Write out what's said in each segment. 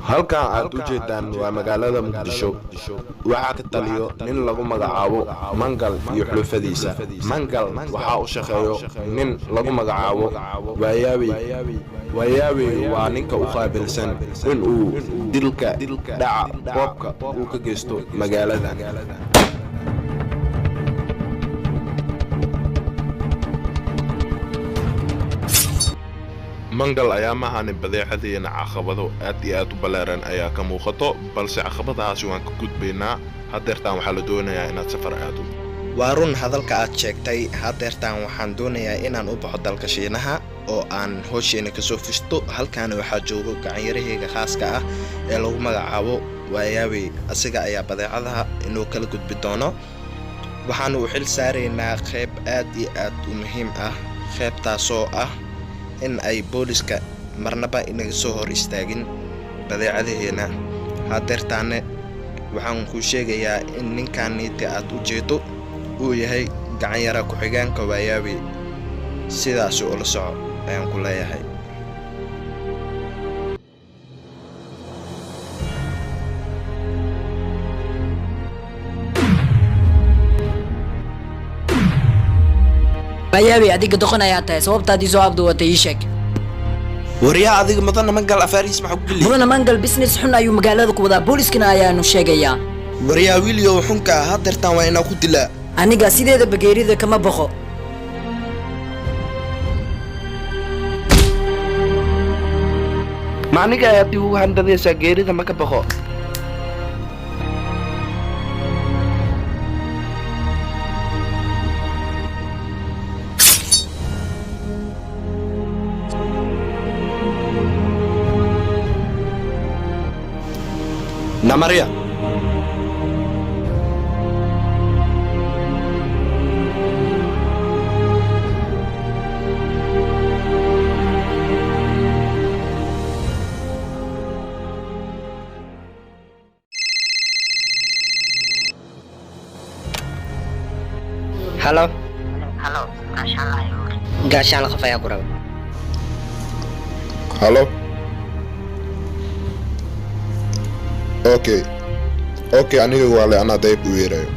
Halkan aad u jeedaan waa magaalada Muqdisho. Waxaa ka taliyo nin lagu magacaabo Mangal iyo xulufadiisa. Mangal waxaa u shaqeeyo nin lagu magacaabo Waayaawey. Waayaawey waa ninka u qaabilsan inuu dilka, dhaca, boobka uu ka geysto magaalada. Mangal ayaa mahani badeecadiina caqabado aad iyo aad u ballaaran ayaa ka muuqato, balse caqabadahaasi waan ka gudbaynaa. Haddeertaan waxaa la doonayaa inaad safar aado. Waa run hadalka aad sheegtay. Haddeertaan waxaan doonayaa inaan u baxo dalka Shiinaha oo aan hoosheena kasoo fushto. Halkaana waxaa joogo gacanyarahayga khaaska ah ee lagu magacaabo Waayaawey. Asiga ayaa badeecadaha inuu kala gudbi doono. Waxaanu u xil saaraynaa qeyb aad iyo aad u muhiim ah, qeybtaasoo ah in ay booliska marnaba inaga soo hor istaagin badeecadaheena. Haddeertaane waxaan kuu sheegayaa in ninkaaniiti aad u jeedo uu yahay gacanyara ku-xigeenka Waayaawey. Sidaasi ula soco ayaan ku leeyahay. Waayaabay, adiga doqon ayaa tahay. Sababtaadii soo abduwatay ii sheeg. Waryaha adiga, mudana Mangal afaarihiis maxaa ku geliyay? Mudana Mangal business xun ayuu magaalada ku wadaa, booliskana ayaanu sheegayaa. Waryaha wiilyow xunka ah, haddeertaan waa inaa ku dilaa. Aniga sideeda bageerida kama boqo. Ma aniga ayaad igu handadaysaa geerida ma ka baqo? Namaria. Halo. Halo, gaashaan. Gaashaan, qof ayaa ku raba. Halo. Okay, aniga waa le anaa dayb u yeerayo.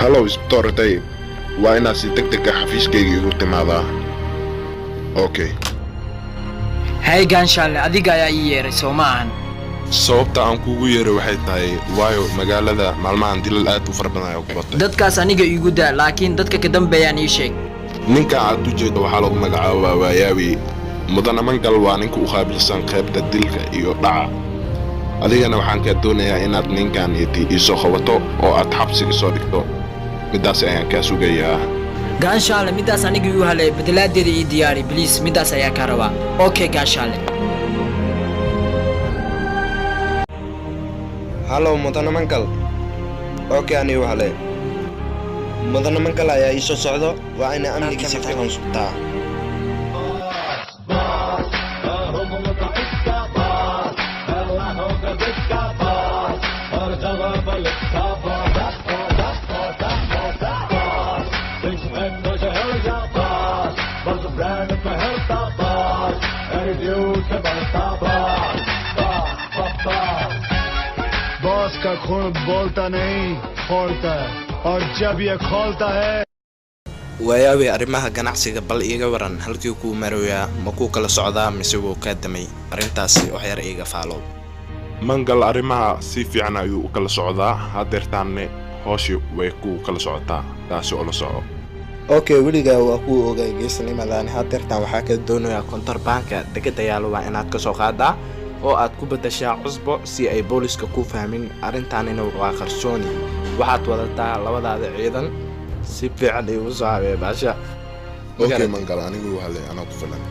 Halo, Isbitoor Dayib, waa inaad si deg deg ah xafiiskayga igu timaadaa. Okay. Hay Gaanshaanle, adiga ayaa ii yeeray, soo ma ahan? Sababta aan kuugu yeeray waxay tahay waayo magaalada maalmahan dilal aad u fara badan ayaa ku batay. Dadkaas aniga iigu daa, laakiin dadka ka dambeeyaan ii sheeg. Ninka aad u jeedo waxaa lagu magacaabaa Waayaawi. Mudana Mangal waa ninka u qaabilsan qaybta dilka iyo dhaca. Adigana waxaan kaa doonayaa inaad ninkan iti iisoo qabato oo aad xabsiga soo dhigto. Midaas ayaan kaa sugayaa. Gaanshaanle, midaas aniga igu halay, bedelaadeeda ii diyaari please. Midaas ayaa kaa rabaa. Okay, Gaanshaanle. Halo, mudana Mangal. Okay, anigu hale mudana Mangal ayaa ii soo socdo. Waa ina amniga si fiican sugtaa. Boss का खून बोलता नहीं, खोलता है, और जब ये खोलता है Waayaawi, arrimaha ganacsiga bal iiga waran. Halkii kuu maroyaa ma kuu kala socdaa mise wuu kaa damay? Arrintaasi wax yar iiga faalow. Mangal arrimaha si fiican ayuu u kala socdaa. Haddeertaanne hooshi way ku kala socotaa, taasi oo la soco. Okay, weligaa waa kuu ogay geesnimadani. Haddeertaan waxaa ka doonayaa kontarbaanka degada yaalo waa inaad ka soo qaadaa oo aad ku beddeshaa cusbo si ay booliska ku fahmin. Arrintaanina waa qarsooni. Waxaad wadataa labadaada ciidan, si fiican iigu soo habee baasha. Okay Mangal, anigu hale anaa ku filan.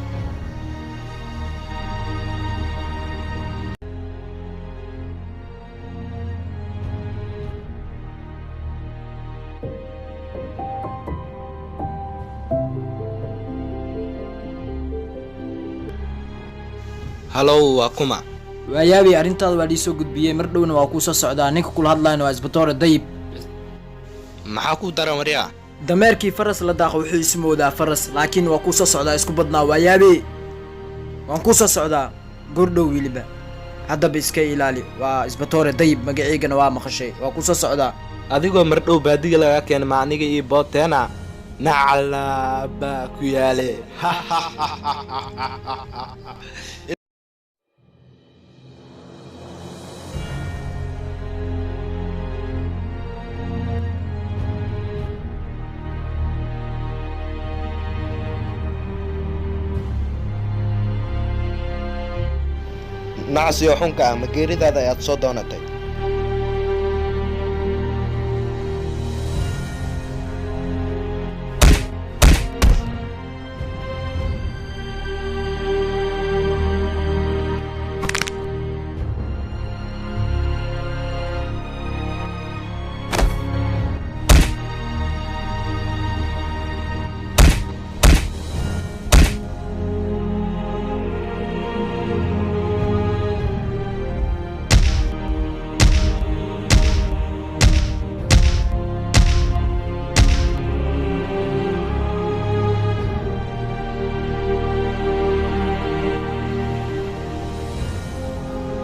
Halow, waa kuma? Waayaabay, arrintaada waa liisoo gudbiyey, mar dhowna waa kuu soo socdaa. Ninka kula hadlayna waa Isbatoore Dayib. Maxaa ku daran, waryaa? Dameerkii faras la daaqo wuxuu ismoodaa faras, laakiin waa kuu soo socdaa. Isku badnaa waa yaabe, waan kuu soo socdaa gordhow. Weliba haddaba iska ilaali, waa isbatoore Dayib, magaciigana waa maqashay. Waa kuu soo socdaa. Adigoo mardhow baadiga laga keenay ma aniga iyo booteena nacala baa ku yaale. Nacasiyo xunka ah, ma geeridaada ayaad soo doonatay?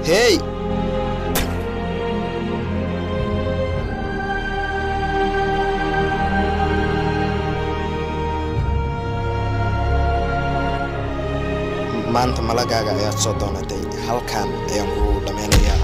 Hey, maanta malagaaga ayaad soo doonatay, halkan ayaan kugu dhammaynayaa.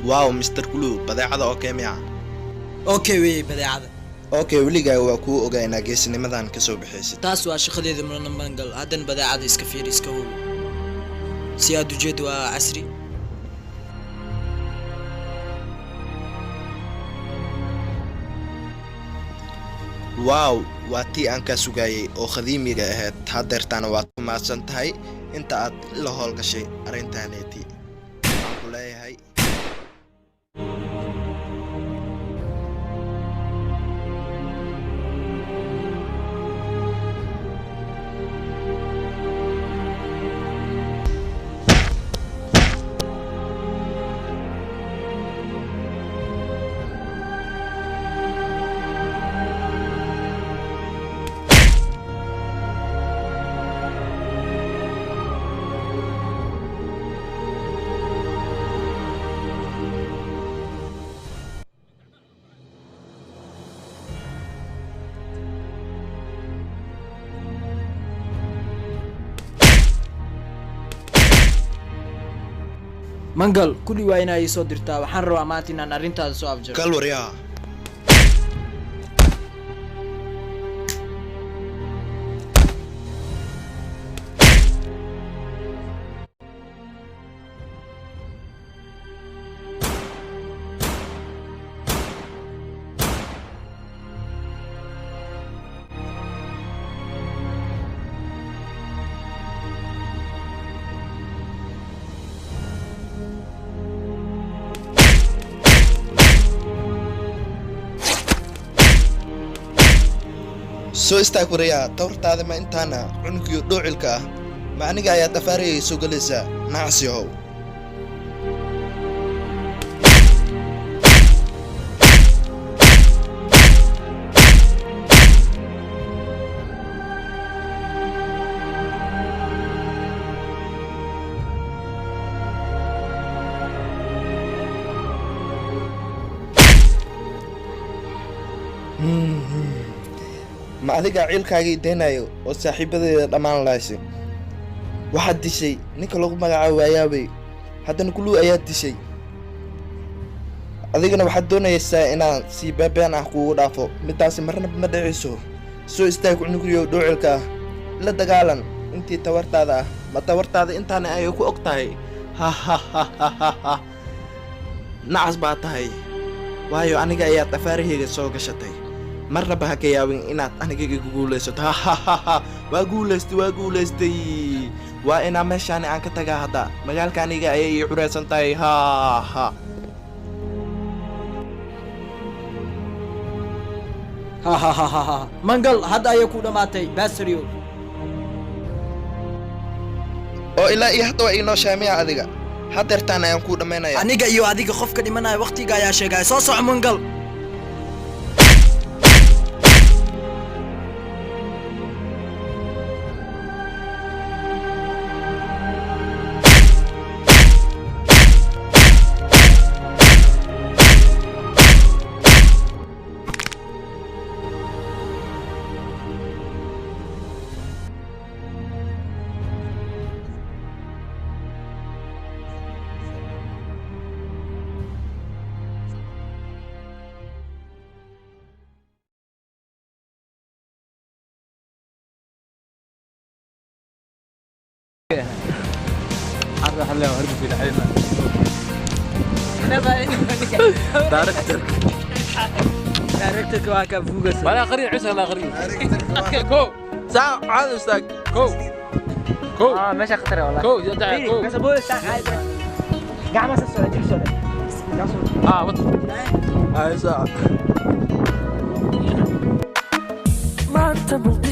Wow, Mr Glue, badeecada oo keemiya? Okay weeye badeecada. Okay, weligaa waa kuu ogaa inaa geesinimadan ka soo bixaysid. Taas waa shaqadeeda, mudana Mangal. Haddana badeecada iska fiiri, iska hubi si aad ujeed, waa casri. Wow, waa tii aan kaa sugaayay oo khadiimiga ahayd. Haddeertaana waad ku mahadsan tahay inta aad la howlgashay arrintaaneeti. Waxaan ku leeyahay Mangal, kulli waa inaa ii soo dirtaa. Waxaan rabaa maanta inaan arrintaada soo afjaro. Kal waryaa. Soo istaag warayaa, tawartaada ma intaana cunugiyo dhoocilka ah? Ma aniga ayaa dafaarayay soo gelaysaa, nacasihow? Ma adigaa ciilkaagii daynayo oo saaxiibadeeda dhammaan lahaysay? Waxaad dishay ninka lagu magacaabo Waayaabey, haddana Kuluu ayaad dishay. Adigana waxaad doonaysaa inaan si beebeen ah kuugu dhaafo? Midaasi marna ma dhicayso. Soo istaag cunugiyo dhoocilka ah, la dagaalan intii tawartaada ah. Ma tawartaada intaana ay ku og tahay? Ha ha ha ha ha ha, nacas baa tahay. Waayo aniga ayaad afaarahayga soo gashatay. Marnaba ha ka yaabin inaad aniga igu guulaysato. Hahahaha, waa guulaystay, waa guulaystay. Waa inaa meeshaani aan ka tagaa hadda. Magaalka aniga ayay ii cureysan tahay. Ha ha. Ha ha ha ha ha, Mangal, hadda ayay ku dhammaatay basario. Oo ilaa iyo hadda waa iinoo shaamiya adiga. Hadeertaan ayaan kuu dhammaynaya. Aniga iyo adiga qofka dhimanaya waqtiga ayaa sheegaya. Soo soco, Mangal. Meesha khatar والله. Gacmaha soo jir soo. Ay, saa. Maanta Muqdisho.